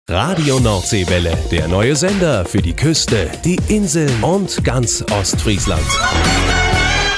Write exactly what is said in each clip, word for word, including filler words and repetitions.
Radio Nordseewelle, der neue Sender für die Küste, die Inseln und ganz Ostfriesland.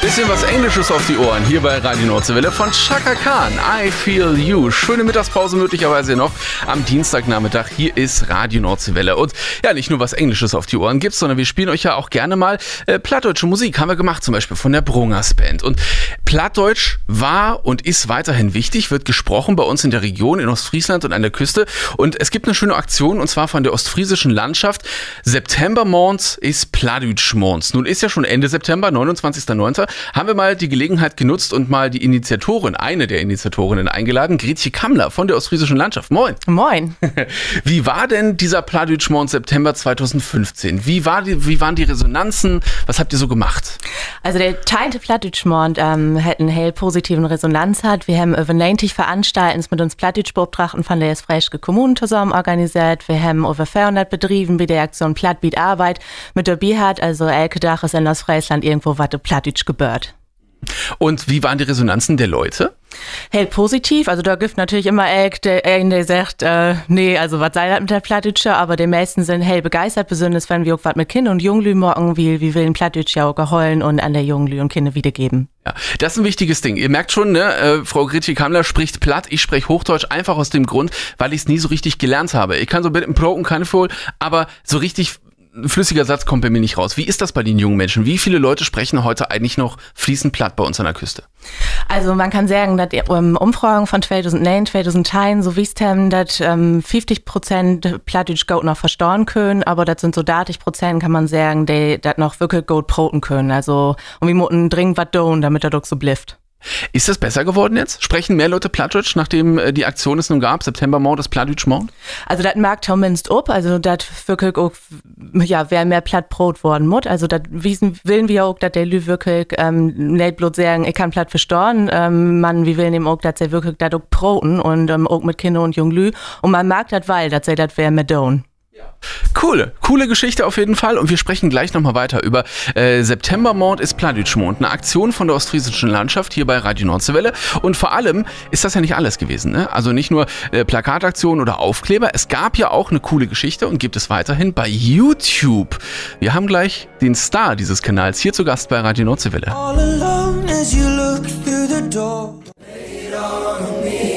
Bisschen was Englisches auf die Ohren hier bei Radio Nordseewelle von Chaka Khan. I Feel You. Schöne Mittagspause möglicherweise noch am Dienstagnachmittag. Hier ist Radio Nordseewelle. Und ja, nicht nur was Englisches auf die Ohren gibt's, sondern wir spielen euch ja auch gerne mal äh, plattdeutsche Musik. Haben wir gemacht, zum Beispiel von der Brungers Band. Und Plattdeutsch war und ist weiterhin wichtig, wird gesprochen bei uns in der Region, in Ostfriesland und an der Küste. Und es gibt eine schöne Aktion, und zwar von der Ostfriesischen Landschaft. Septembermaand is Plattdüütschmaand. Nun ist ja schon Ende September, neunundzwanzigster neunter. Haben wir mal die Gelegenheit genutzt und mal die Initiatorin, eine der Initiatorinnen eingeladen, Grietje Kammler von der Ostfriesischen Landschaft. Moin. Moin. Wie war denn dieser Plattdüütschmaand September zweitausendfünfzehn? Wie war die, wie waren die Resonanzen? Was habt ihr so gemacht? Also de teihnte Plattdüütschmaand, ähm, hett en heel positiven Resonanz hatt. Wi hebben över negentig Veranstalten mit uns Plattdüütschbeopdragten von de Ostfreeske Kommunen tosamen organiseert. Wi hebben över veerhunnert Bedrieven bi de Aktion Platt bi't Arbeit mit dorbi hatt. Also elke Dag is in Ostfreesland irgendwo wat op Plattdüütsch gebört. Und wie waren die Resonanzen der Leute? Heel positiv. Also dor gifft natürlich immer elk de een, de seggt, äh, nee, also wat sall dat mit dat Plattdüütsche? Aver de meesten sünd heel begeistert, besünners wenn wi ok wat mit Kinner un Junglüüd maken, wiel wi willen Plattdüütsch ja ok erhollen un an de Junglüüd un Kinner wiedergeven. Ja, das ist ein wichtiges Ding. Ihr merkt schon, ne, äh, Frau Grietje Kammler spricht Platt, ich spreche Hochdeutsch einfach aus dem Grund, weil ich's nie so richtig gelernt habe. Ich kann so 'n beten proten, kann ik woll, aber so richtig flüssiger Satz kommt bei mir nicht raus. Wie ist das bei den jungen Menschen? Wie viele Leute sprechen heute eigentlich noch fließend Platt bei uns an der Küste? Also man kann seggen, dat, ähm, Umfragen von tweedusendnegen, tweedusendteihn so wiest hebben, dat, ähm, fieftig Prozent Plattdüütsch goot noch verstahn könen, aver dat sünd so dartig Prozent, kann man seggen, de dat noch würkelk goot proten könen. Also, un wi mutten dringend wat doon, damit dat ok so blifft. Ist das besser geworden jetzt? Sprechen mehr Leute Plattdeutsch, nachdem, äh, die Aktion es nun gab, Septembermaand is Plattdüütschmaand? Also dat markt tominnst op, also dat würkelk ok, ja, weer mehr Platt proot worden mutt. Also dat wiesen, willen wi ja ok, dat de Lüüd würkelk, ähm, neet bloot seggen, ik kann Platt verstahn, ähm, man wi willen even ok, dat se würkelk dat ok proten un, ähm, ok mit Kinner un Junglüüd. Un man markt dat wall, dat se dat weer mehr doon. Cool, coole Geschichte auf jeden Fall. Und wir sprechen gleich noch mal weiter über, äh, Septembermaand is Plattdüütschmaand, eine Aktion von der Ostfriesischen Landschaft hier bei Radio Nordseewelle. Und vor allem ist das ja nicht alles gewesen, ne? Also nicht nur, äh, Plakataktionen oder Aufkleber, es gab ja auch eine coole Geschichte und gibt es weiterhin bei YouTube. Wir haben gleich den Star dieses Kanals hier zu Gast bei Radio Nordseewelle. All alone as you look through the door.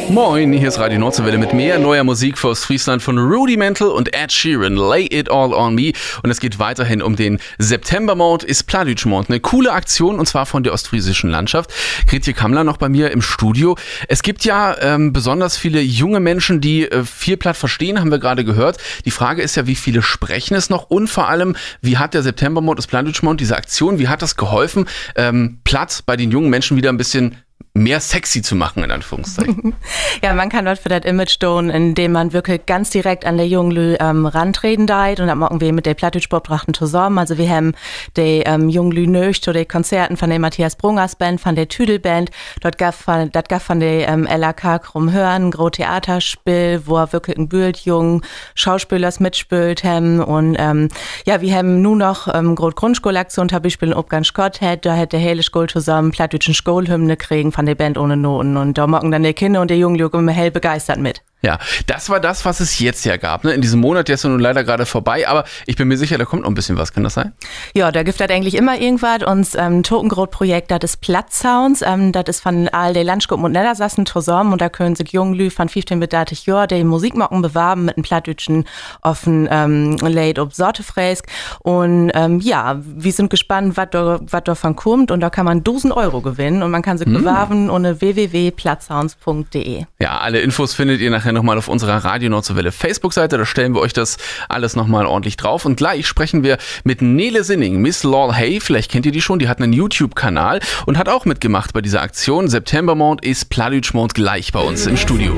Moin, hier ist Radio Nordseewelle mit mehr neuer Musik für Ostfriesland von Rudimental und Ed Sheeran, Lay It All On Me. Und es geht weiterhin um den Septembermaand is Plattdüütschmaand. Eine coole Aktion, und zwar von der Ostfriesischen Landschaft. Grietje Kammler noch bei mir im Studio. Es gibt ja, ähm, besonders viele junge Menschen, die, äh, viel Platt verstehen, haben wir gerade gehört. Die Frage ist ja, wie viele sprechen es noch? Und vor allem, wie hat der Septembermaand is Plattdüütschmaand, diese Aktion, wie hat das geholfen, ähm, Platt bei den jungen Menschen wieder ein bisschen mehr sexy zu machen, in Anführungszeichen? Ja, man kann wat för dat Image doon, indem man würkelk ganz direkt an de jungen Lüüd, ähm, rantreden deit. Un dat maken wi mit de Plattdüütsch-Beopdragten tosamen. Also wi hebben de, ähm, jungen Lüüd nöögt to de Konzerten von de Matthias Brungers Band, von de Tüdelband. Dor gaff, dat gaff von de, ähm, L A K Krummhörn en groot Theaterspeel, wo würkelk en Bült jung Schauspelers mitspöölt hebben. Un, ähm, ja, wi hebben nu noch, ähm, groot Grundschoolaktion, to'n Bispeel in Opernskott hett, dor hett de hele School tosamen plattdüütschen Schoolhymne kregen von de Band Ohne Noten. Un dor maken denn de Kinner un de jungen Lüüd ok immer heel begeistert mit. Ja, das war das, was es jetzt ja gab, ne? In diesem Monat, der ist ja nun leider gerade vorbei, aber ich bin mir sicher, da kommt noch ein bisschen was. Kann das sein? Ja, dor gifft dat egentlich immer irgendwat. Uns, ähm, tokamen groot Projekt, dat is Plattsounds. Ähm, dat is von all de Landskuppen ut Neddersassen tosamen. Un dor köönt sik jung Lüüd von fiefteihn bit dörtig Johr, de Musik maken, bewarven mit en plattdüütschen of en, ähm, Leed op Oostfreesk. Un, ähm, ja, wi sünd gespannt, wat dor, wat dor von kummt. Un dor kann man dusend Euro gewinnen. Un man kann sik bewarven unner w w w Plattsounds Punkt d e. Ja, alle Infos findet ihr nachher noch mal auf unserer Radio Nordseewelle Facebook-Seite. Da stellen wir euch das alles noch mal ordentlich drauf. Und gleich sprechen wir mit Nele Sinning, Miss Laurel Hay. Vielleicht kennt ihr die schon. Die hat einen YouTube-Kanal und hat auch mitgemacht bei dieser Aktion. Septembermaand is Plattdüütschmaand, gleich bei uns im Studio.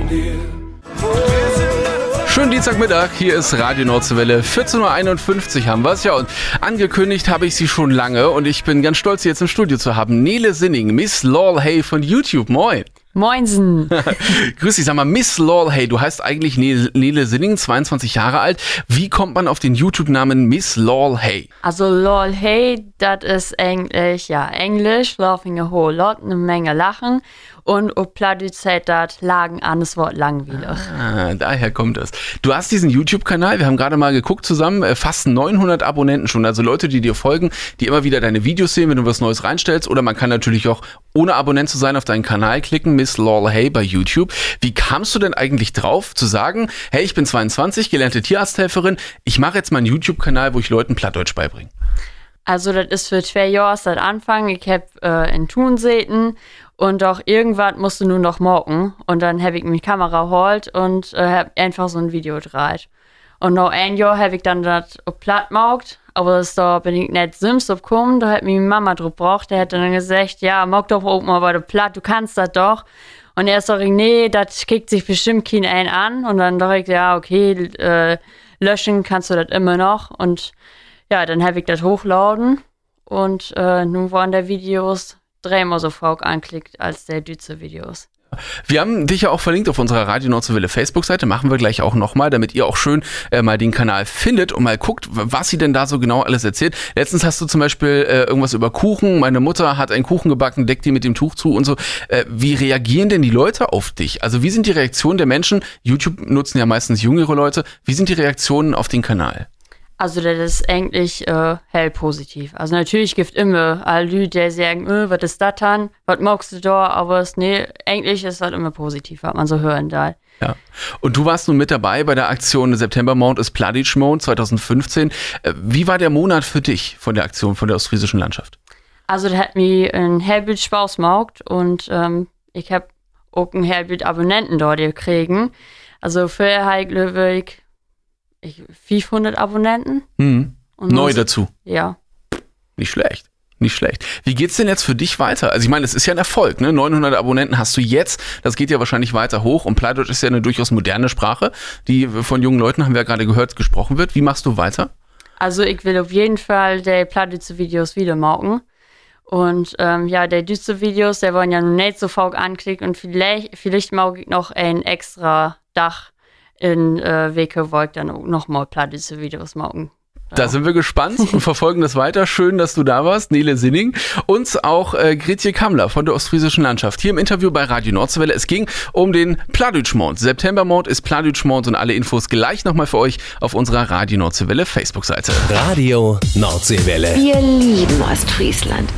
Schönen Dienstagmittag, hier ist Radio Nordseewelle. Vierzehn Uhr einundfünfzig haben wir's, ja, und angekündigt habe ich sie schon lange und ich bin ganz stolz, sie jetzt im Studio zu haben. Nele Sinning, Miss Laurel Hay von YouTube. Moin. Moinsen. Grüß dich, sag mal, Miss Lol Hey, du heißt eigentlich Ne-, Nele Sinning, zweiundzwanzig Jahre alt. Wie kommt man auf den YouTube-Namen Miss Lol Hey? Also Lol Hey, dat is egentlich, ja, Englisch, laughing a whole lot, 'ne Menge lachen. Un op Plattdüütsch heet dat lachen an is wat langwielig. Ah, daher kommt das. Du hast diesen YouTube-Kanal, wir haben gerade mal geguckt zusammen, äh, fast neunhundert Abonnenten schon. Also Leute, die dir folgen, die immer wieder deine Videos sehen, wenn du was Neues reinstellst. Oder man kann natürlich auch, ohne Abonnent zu sein, auf deinen Kanal klicken, Miss Lol Hey bei YouTube. Wie kamst du denn eigentlich drauf, zu sagen, hey, ich bin zweiundzwanzig, gelernte Tierarzthelferin, ich mache jetzt mal einen YouTube-Kanal, wo ich Leuten Plattdeutsch beibringe? Also, dat is vör twee Johr is dat anfungen. Ik hebb, äh, in Tuun seten un doch, irgendwat musst du nu noch maken. Un denn hebb ik mien Kamera haalt un, äh, hebb eenfach so 'n Video dreiht. Un na een Johr hebb ik denn dat op Platt maakt, aver dor bün ik neet sülvst op kamen, dor hett mi mien Mama drup brocht, de hett denn geseggt: Ja, maak doch ok mal wat op Platt, du kannst dat doch. Un eerst doch ik: Nee, dat kickt sik bestimmt kien een an. Un denn doch ik: Ja, okay, äh, löschen kannst du dat immer noch. Un ja, denn hebb ik dat hoochladen. Un, äh, nu worrn de Videos dreemal so faak anklickt as de düütsche Videos. Wir haben dich ja auch verlinkt auf unserer Radio Nordseewelle Facebook-Seite. Machen wir gleich auch nochmal, damit ihr auch schön, äh, mal den Kanal findet und mal guckt, w-, was sie denn da so genau alles erzählt. Letztens hast du zum Beispiel, äh, irgendwas über Kuchen. Meine Mutter hat einen Kuchen gebacken, deck die mit dem Tuch zu und so. Äh, wie reagieren denn die Leute auf dich? Also wie sind die Reaktionen der Menschen? YouTube nutzen ja meistens jüngere Leute. Wie sind die Reaktionen auf den Kanal? Also, dat is egentlich, äh, heel positiv. Also, natürlich gifft immer all Lüüd, de seggen: Äh, wat is dat denn? Wat maakst du dor? Aver s-, nee, egentlich is dat immer positiv, wat man so hören deit. Ja. Und du warst nun mit dabei bei der Aktion Septembermaand is Plattdüütschmaand zweitausendfünfzehn. Äh, wie war der Monat für dich von der Aktion, von der Ostfriesischen Landschaft? Also, dat hett mi en heel Bült Spaaß maakt un, ähm, ik hebb ok en heel Bült Abonnenten dordör kregen. Also, vörher harr ik, glööv ik, ik, fiefhunnert Abonnenten. Mhm. Un neu dazu. Ja. Nicht schlecht. Nicht schlecht. Wie geht's denn jetzt für dich weiter? Also ich meine, es ist ja ein Erfolg, ne? Neunhundert Abonnenten hast du jetzt. Das geht ja wahrscheinlich weiter hoch. Und Plattdeutsch ist ja eine durchaus moderne Sprache, die von jungen Leuten, haben wir ja gerade gehört, gesprochen wird. Wie machst du weiter? Also ik will op jeden Fall de plattdüütsche Videos wieder maken. Un, ähm, ja, de düütsche Videos, de worrn ja nu neet so faak anklickt. Un villicht, villicht maak ik noch en extra Dag in, äh, Weke, wo ik denn ok noch mal plattdüütsche Videos maken. Da sind wir gespannt und verfolgen das weiter. Schön, dass du da warst, Nele Sinning. Und auch, äh, Grietje Kammler von der Ostfriesischen Landschaft hier im Interview bei Radio Nordseewelle. Es ging um den Plattdüütschmaand. Septembermaand ist Plattdüütschmaand und alle Infos gleich nochmal für euch auf unserer Radio Nordseewelle Facebook-Seite. Radio Nordseewelle. Wir lieben Ostfriesland.